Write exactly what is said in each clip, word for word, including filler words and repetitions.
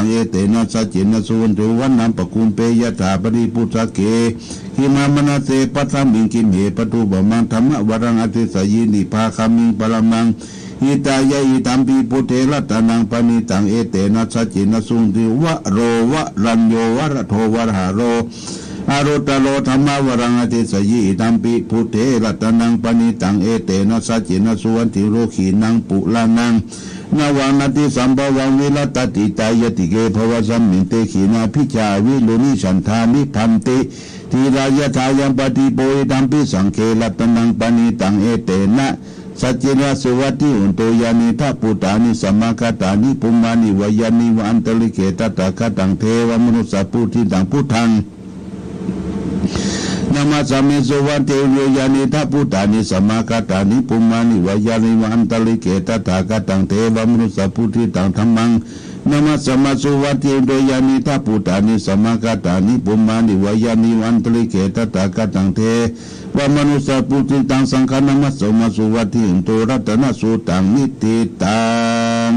etena saccena suvatthi hotu. Vannaṃ pakubbe yathā baliputthake, khīṇamanāse paṭhaviṃ gimhe, tathūpamaṃ dhammavaraṃ adesayi, nibbānagāmiṃ paramaṃ hitāya. Idampi buddhe ratanaṃ paṇītaṃ, etena saccena suvatthi hotu. Varo varañño varado varāharo, anuttaro dhammavaraṃ adesayi, idampi buddhe ratanaṃ paṇītaṃ, etena saccena suvatthi hotu. Khīṇaṃ purāṇaṃ navaṃ natthi sambhavaṃ, virattacittāyatike bhavasmiṃ, te khīṇabījā aviruḷhichandā, nibbanti dhīrā yathāyampadīpo. Idampi saṅghe ratanaṃ paṇītaṃ, etena saccena suvatthi hotu. Yānīdha bhūtāni samāgatāni, bhummāni vā yāni va antalikkhe, tathāgataṃ devamanussapūjitaṃ, buddhaṃ namassāmi suvatthi hotu. Yānīdha bhūtāni samāgatāni, bhummāni vā yāni va antalikkhe, tathāgataṃ devamanussapūjitaṃ, dhammaṃ namassāma suvatthi hotu. Yānīdha bhūtāni samāgatāni, bhummāni vā yāni va antalikkhe, tathāgataṃ devamanussapūjitaṃ, saṅghaṃ namassāma suvatthi hotu. Ratanasuttaṃ niṭṭhitaṃ.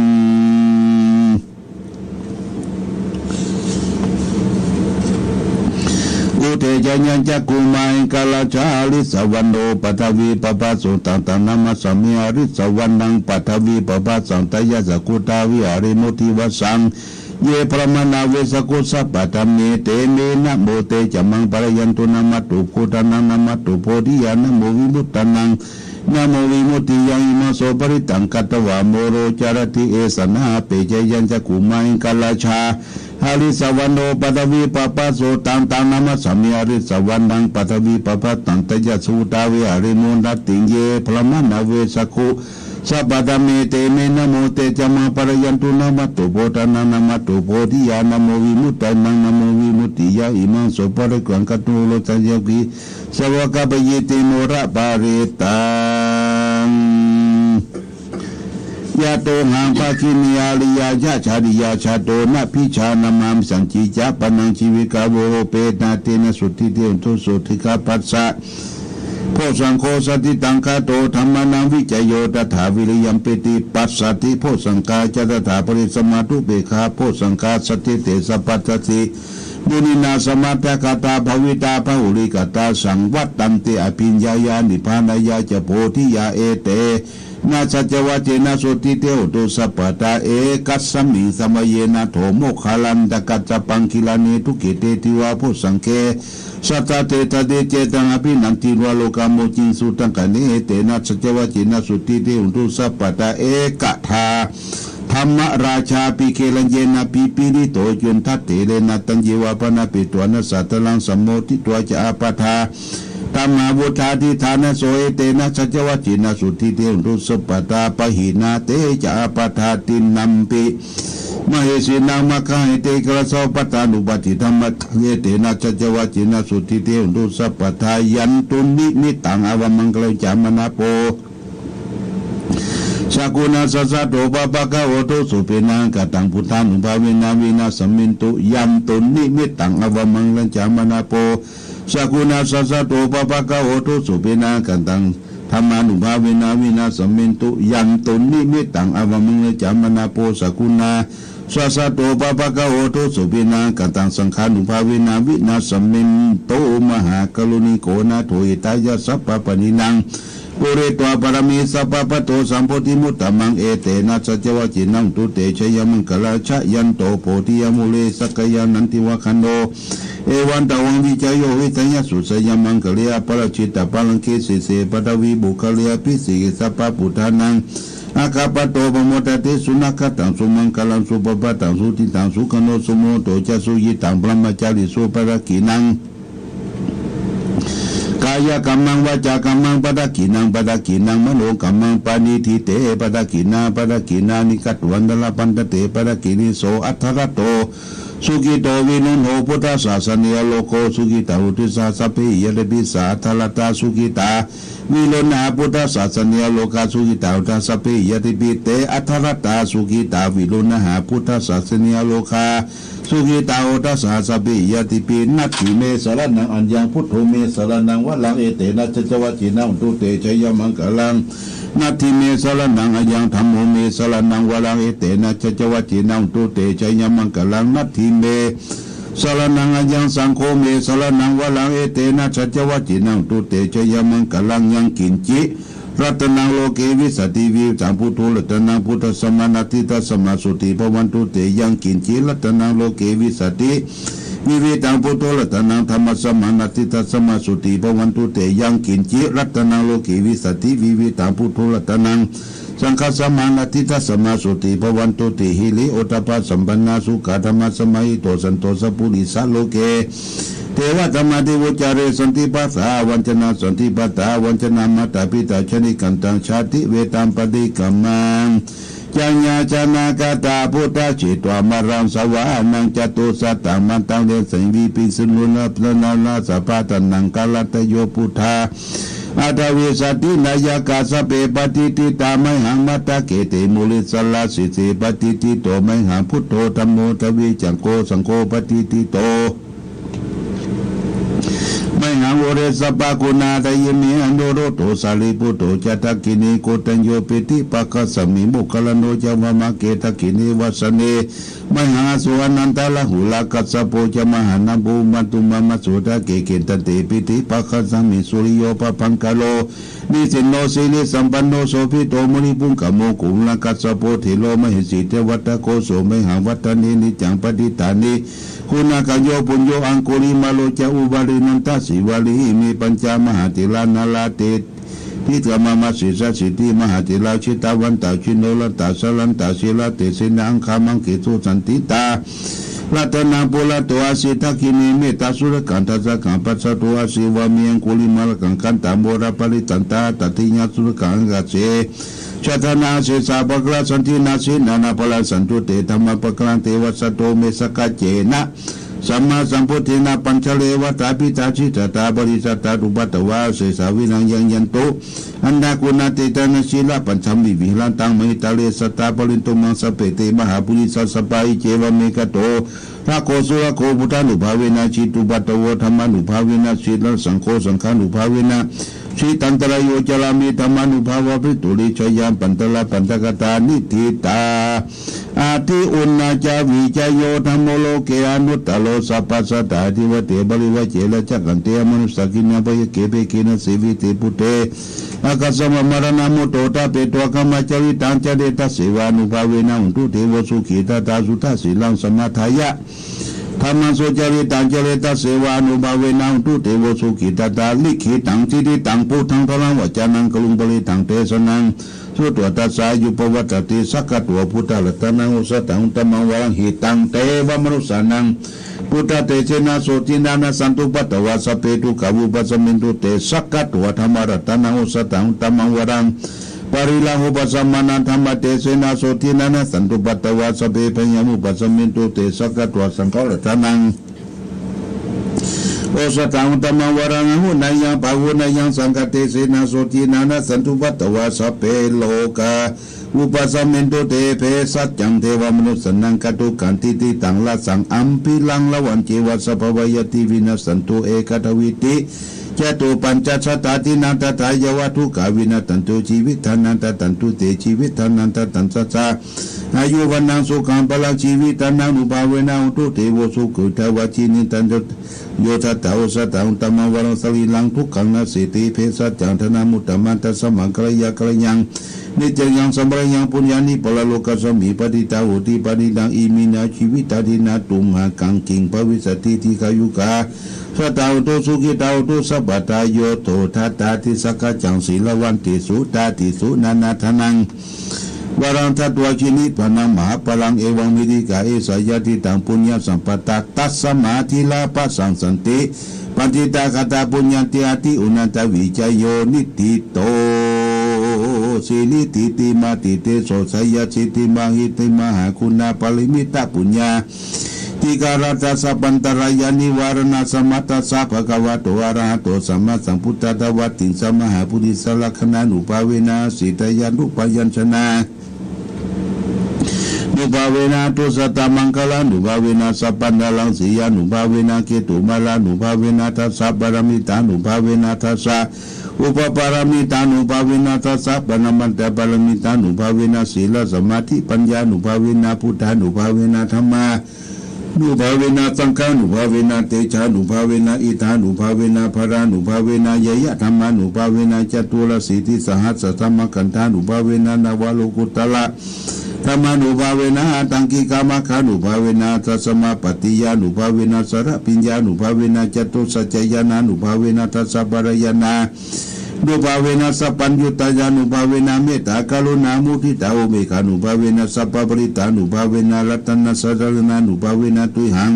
Uddesañca cakkhumā ekarājā, harissavaṇṇo paṭhavippabhāso, taṃ taṃ namassāmi harissavaṇṇaṃ paṭhavippabhāsaṃ, tayajja guttā viharemu divassaṃ. Ye brāhmaṇā vesakhū sabbadhamme, te me namo te ca maṃ pālayantu. Namatthu buddhānaṃ namatthu bodhiyā, namo vimuttānaṃ namo vimuttiyā, imaṃ so parittaṃ katvā moro carati esanā. Pesañca cakkhumā ekarājā, harissavaṇṇo paṭhavippabhāso, taṃ taṃ namassāmi harissavaṇṇaṃ paṭhavippabhāsaṃ, tayajja guttā viharemu rattiṃ. Ye brāhmaṇā vesakhū sabbadhamme, te me namo te ca maṃ pālayantu. Namatthu buddhānaṃ namatthu bodhiyā, namo vimuttānaṃ namo vimuttiyā, imaṃ so parittaṃ katvā moro carati esanā. Sāvakaṃ paṇītiṃ modamānantarikaṃ. Yatohaṃ bhagini ariyasacchariyaṃ, jato nābhijānāma sañcicca pāṇaṃ, jīvitā vohaṃ pena tena sotthi te hotu sotthi. Gabbhassa bojjhaṅgo saṇṭhitaṃ kāto, dhammānaṃ vicayo tathā, viriyampīti passaddhi bojjhaṅgā ca tathāpare, samādhupekkhabojjhaṅgā sattete sabbadassi muninā sammadakkhātā, bhāvitā bahulīkatā, saṃvattanti abhiññāya nibbānāya ca bodhiyā. Etena saccavajjena sotthi te hotu sabbadā. Ekasmiṃ samaye nātho moggallānaṃ kassapaṃ, gilāne dukkhite disvā bojjhaṅge, satta desayi cetaṃ abhinanditvā, rogā mucciṃsu taṅkhaṇe. Etena saccavajjena sotthi te hotu sabbadā. Ekadā dhammarājāpi gelaññenā pīḷito cundattherena, taññeva bhaṇāpetvāna sādaraṃ, sammoditvā ca ābādhā tamhā vuṭṭhāsi ṭhānaso. Etena saccavajjena sotthi te hotu sabbadā. Pahīnā te ca ābādhā tiṇṇannampi mahesinaṃ, maggāhatakarasaṃ pattānuppattidhammataṃ. Etena saccavajjena sotthi te hotu sabbadā. Yandunnimittaṃ avamaṅgalañca, manāpo sakuṇassa saddo pāpaggaho dussupinaṃ akantaṃ, buddhānubhāvena vināsamentu. Yandunnimittaṃ avamaṅgalañca, manāpo sakuṇassa saddo pāpaggaho dussupinaṃ akantaṃ, dhammānubhāvena vināsamentu. Yandunnimittaṃ avamaṅgalañca, manāpo sakuṇassa saddo pāpaggaho dussupinaṃ akantaṃ, saṅghānubhāvena vināsamentu. Mahākāruṇiko nātho hitāya sabbapāṇinaṃ, pūretvā pāramī sabbā patto sambodhimuttamaṃ. Etena saccavajjena hotu te jayamaṅgalaṃ. Jayanto bodhiyā mūle sakyānaṃ nandivaḍḍhano, evaṃ tvaṃ vijayo hohi jayassu jayamaṅgale. Aparājitapallaṅke sīse paṭhavipokkhare, abhiseke sabbabuddhānaṃ aggappatto pamodati. Sunakkhattaṃ sumaṅgalaṃ supabhātaṃ suhuṭṭhitaṃ, sukhaṇo sumuhutto ca suyiṭṭhaṃ brahmacārisu. Padakkhiṇaṃ kāyakammaṃ vācākammaṃ padakkhiṇaṃ, padakkhiṇaṃ manokammaṃ paṇidhī te padakkhiṇā. Padakkhiṇāni katvāna labhantatthe padakkhiṇe. So atthaladdho sukhito viruḷho buddhasāsane, arogā sukhitā hoti saha sabbehi ñātibhi. Saha atthaladdhā sukhitā viruḷhā buddhasāsane, arogā sukhitā hotha sabbehi ñātibhi. Te atthaladdhā sukhitā viruḷhā buddhasāsane, arogā sukhitā hotha saha sabbehi ñātibhi. Natthi me saraṇaṃ aññaṃ, buddho me saraṇaṃ varaṃ. Etena saccavajjena hotu te jayamaṅgalaṃ. Natthi me saraṇaṃ aññaṃ, dhammo me saraṇaṃ varaṃ, etena saccavajjena hotu te jayamaṅgalaṃ. Natthi me saraṇaṃ aññaṃ, saṅgho me saraṇaṃ varaṃ, etena saccavajjena hotu te jayamaṅgalaṃ. Yaṅkiñci ratanaṃ loke vijjati vividhaṃ puthu ratanaṃ, buddhasamaṃ natthi tasmā sotthī bhavantu te. Yaṅkiñci ratanaṃ loke vijjati vividhaṃ puthu ratanaṃ, dhammasamaṃ natthi tasmā sotthī bhavantu te. Yaṅkiñci ratanaṃ loke vijjati vividhaṃ puthu ratanaṃ, saṅghasamaṃ natthi tasmā sotthī bhavantu te. Hiri oddappasampannā sukkadhammasamāhito santo sappurisā loke devadhammāti vuccare. Santi passā avañcanā, santi pādā avañcanā, mātā pitā ca nikkhantā, jāti vedaṃ paṭikkama. Jaññā janakāyā buddhā jetvā māraṃ savāhanaṃ, catusaccaṃ mahāsayuṃ vipāsito, sabbā dānaṃ katvāna rājā, aṭṭhavīsati nāyakā sabbe patiṭṭhitā mayhaṃ, matthake te mūle sabrahulā. Sīse patiṭṭhito mayhaṃ buddho dhammo dvilajjako, saṅgho patiṭṭhito mayhaṃ ure sabbaguṇākaraṃ. Anuruddho sāriputto ca dakkhiṇe koṇḍañño piṭṭhibhāgasmiṃ moggallāno ca vāmake. Dakkhiṇe vasane mayhaṃ āsuṃ ānandarāhulā, kassapo ca mahānāmo omāpuññamāsuṃ. Hotake kinnadāni piṭṭhibhāgasmiṃ suriyo pabhaṅkaro nisinno sirisampanno sobhito munipuṅgavo. Kumārakassapo thero mahesī cittavādako so mayhaṃ vadane niccaṃ paṭiṭṭhāni guṇākaro. Yo puṇṇo aṅgulimālo ca upālī nandasīvalī ime pañca mahātherā nalāṭe tiṭṭhantā mama sīhāsīti. Mahātherā jitavanto jinorasā jalantā sīlatejena aṅgamaṅ gesu saṇṭhitā. Ratanaṃ purato āsi dakkhiṇe mettasuttakaṃ dhajaggaṃ pacchato āsi vāme aṅgulimālakaṃ. Khandhamoraparittaṃ dānādiyā suttakaṃ āgacchi. Sāsanāni sesā puggalā saṇṭhī nāsi nānāpukkalasantute. Dhammapuggalā te vajjato me sakkacca sammāsambuddhena. Pañcarevaṃ ṭhāpitāni sitā parisajjitā cupaddavā asesā virajaṃ yantu annakuṇatejena. Sīlabbataṃ viharantaṃ mahītale sadā bhāvantu mamaṃ. Sabbe te mahāpurisā sāmaṅgā icceva me kato rakkho surakkho buddhānubhāvena jitānukampā dhammānubhāvena jitārisaṅgho saṅghānubhāvena jitantarāyo carāmi. Dhammānubhāvapālito re jayamaṅgalappattakatānīdhitā āti. Uṇhisaccavijjāyo dhammo loke anuttaro sabbasattaṃ adhivateti parivaṭṭaṃ ca kattayya manussā khīṇaṃ bhayake peke na jīveti bhūte ākassā maraṇā mutto ṭhapetvā brahmacāritaṃ care. Tasseva ānubhāvena hotu devo sukhī tathā suddhasīlaṃ samādāya dhammaṃ sucaritaṃ care. Tasseva ānubhāvena hotu devo sukhī tathā likkhitaṃ cintitaṃ buddhaṃ dhāraṃ vacanaṃ karuṃ paresaṃ desanaṃ sutvā tassa āyu pavaḍḍhatīti. Sakkatvā buddharatanaṃ osathaṃ uttamaṃ varaṃ hitaṃ devamanussānaṃ buddhatejena sotthinā nassantupaddavā sabbe dukkhā vūpasamentu te. Sakkatvā dhammaratanaṃ osathaṃ uttamaṃ varaṃ pariḷāhūpasamanaṃ dhammatejena sotthinā nassantupaddavā sabbe bhayā vūpasamentu te. Sakkatvā saṅgharatanaṃ osathaṃ uttamaṃ varaṃ āhuneyyaṃ pāhuneyyaṃ saṅghatejena sotthinā nassantupaddavā sabbe rogā vūpasamentu te. Bhesajjaṃ devamanussānaṃ gātukaṃ cintitaṃ rasaṃ abhiraṃ ravamaṇḍayaṃ sabbā vā ñātidāni vinassantu ekadā vīti catūpañcasatādīnaṃ tathāyeva dukkhā vinassantu jīvitadānaṃ dadantu te jīvitadānaṃ dadaṃ sadā āyu vaṇṇaṃ sukhaṃ balaṃ. Jīvitadānānubhāvena hotu devo sukhī attāvā jīvitadānā yo tathā osathaṃ uttamaṃ varaṃ sarīraṃ dukkhānaṃ nassanti bhesajjaṃ dānamuttamaṃ. Tasmā hārāya hārāyaṃ niccaṃ yaṃ samaṇānaṃ puññāni paralokasmiṃ patiṭṭhā hoti pāṇinā iminā jīvitadānā tumhākaṃ kiṃ bhavissati dīghāyukā sadā hontu sukhitā hontu sabbadā. Yo tathāgataṃ sākaccaṃ sīlavantesu dāsīsu nānādānaṃ varaṃ datvā jīvitadānaṃ mahapphalaṃ evametaṃ viddhā esa yadidaṃ puññasampadā. Tasmā dhīrā bhāsasāti paṇḍitā kataṃ puññaṃ iti. Uṇhisaccavijjāyo niṭṭhito siridhitimatitejojayasiddhimahiddhimahāguṇāparimitapuññādhikārassa sabbantarāyanivāraṇasamatthassa bhagavato arahato sammāsambuddhassa dvattiṃsamahāpurisalakkhaṇānubhāvena sītyānubyañjanā nubhāvena aṭṭhusatamaṅgalānubhāvena sabbamantānaṃ jayānubhāvena ketumālānubhāvena dasapāramitānubhāvena dasa Upapāramitānubhāvena dasapāramitaṃ pāramitānubhāvena sīlasamādhipaññānubhāvena buddhānubhāvena dhammānubhāvena saṅghānubhāvena tejānubhāvena iddhānubhāvena balānubhāvena ñeyyadhammānubhāvena caturāsītisahassadhammakkhandhānubhāvena navalokuttaradhammānubhāvena aṭṭhaṅgikamaggānubhāvena dasamapattiyānubhāvena chaḷabhiññānubhāvena catusaccañāṇānubhāvena dasabalañāṇānubhāvena sampayuttañāṇānubhāvena mettākaruṇāmuditāupekkhānubhāvena sabbaparittānubhāvena ratanattayasaraṇānubhāvena tuyhaṃ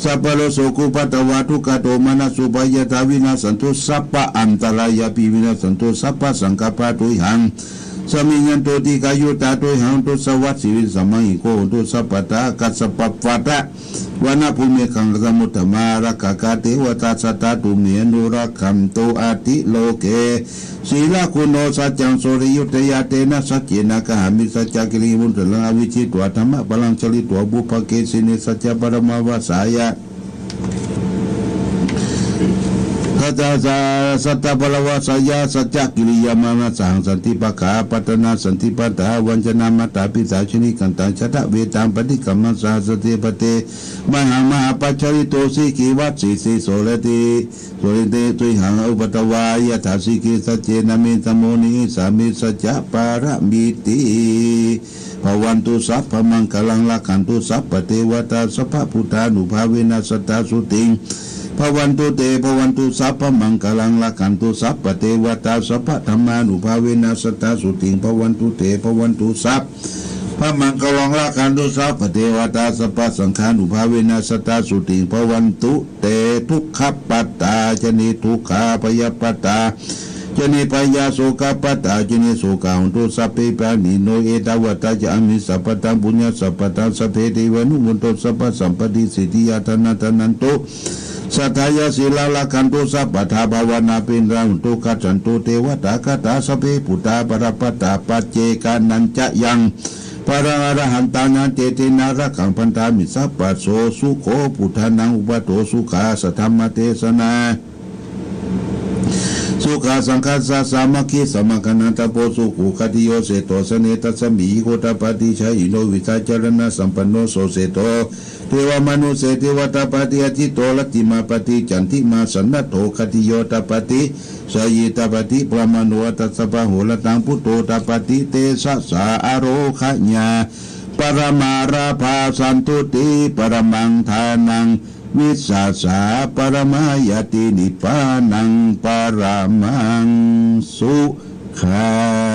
sabbarogasokupaddavadukkhadomanassupāyāsā vinassantu sabbaantarāyāpi vinassantu sabbasaṅkappā tuyhaṃ samijjhantu dīghāyutā tuyhaṃ hotu sadā siriṃ samaṅgiko hotu sabbadā. Kassapavāta vanabhūmigaṅgāsamuddamā rakkhakā devatā sadā tumhe anurakkhantu athiloke. Sīlaguṇo saccaṃ soriyañjātena saccena kāhāmi saccagiriṃ udaraṃ āvijjhitvā dhammabalaṃ cālito pubbake jine saccabalaṃ sattabalavajjāya saccagiriyamanassahaṃ santi pakkhā pattanā santi padā vañcanā mātā pitā janakāyikā jātaveda paṭikkama saha sate pade mayhaṃ mahāpajjalito sikhī vajjasī sorati sorati tuyhaṃ upaddavā yathā sikhī saccena me samaṃ nisāmi saccapāramīti. Bhavatu sabbamaṅgalaṃ rakkhantu sabbadevatā sabbabuddhānubhāvena sadā sothiṃ bhavantu te. Bhavatu sabbamaṅgalaṃ rakkhantu sabbadevatā sabbadhammānubhāvena sadā sothiṃ bhavantu te. Bhavatu sabbamaṅgalaṃ rakkhantu sabbadevatā sabbasaṅghānubhāvena sadā sothiṃ bhavantu te. Dukkhappattā ca niddukkhā bhayappattā ca nibbhayā sokappattā ca nissokā hontu sabbepi pāṇino. Ettāvatā ca amhehi sambhataṃ puññasampadaṃ sabbe devānumodantu sabbasampattisiddhiyā. Dānaṃ dadantu saddhāya sīlaṃ rakkhantu sabbadā bhāvanābhiratā hontu gacchantu devatāgatā. Sabbe buddhā balappattā paccekānañca yaṃ balaṃ arahantānañca tena rakkhaṃ bandhāmi sabbaso. Sukho buddhānaṃ uppādo sukhā saddhammadesanā sukhā saṅghassa sāmaggī samaggānaṃ tapo sukho. Khadiyyo seṭṭho janetasmiṃ jhāyino vicaccaraṇasampanno so seṭṭho devamanusse devatāpati athito rattimāpati candimā sannaddho khadiyyo tāpati jhāyī tāpati brāhmaṇo atha sabbā ahorattaṃ buddho tāpati tejasā ārogyā paramā lābhā santuṭṭhī paramaṃ dhanaṃ vissāsā paramā ñātī nibbānaṃ paramaṃ sukhaṃ.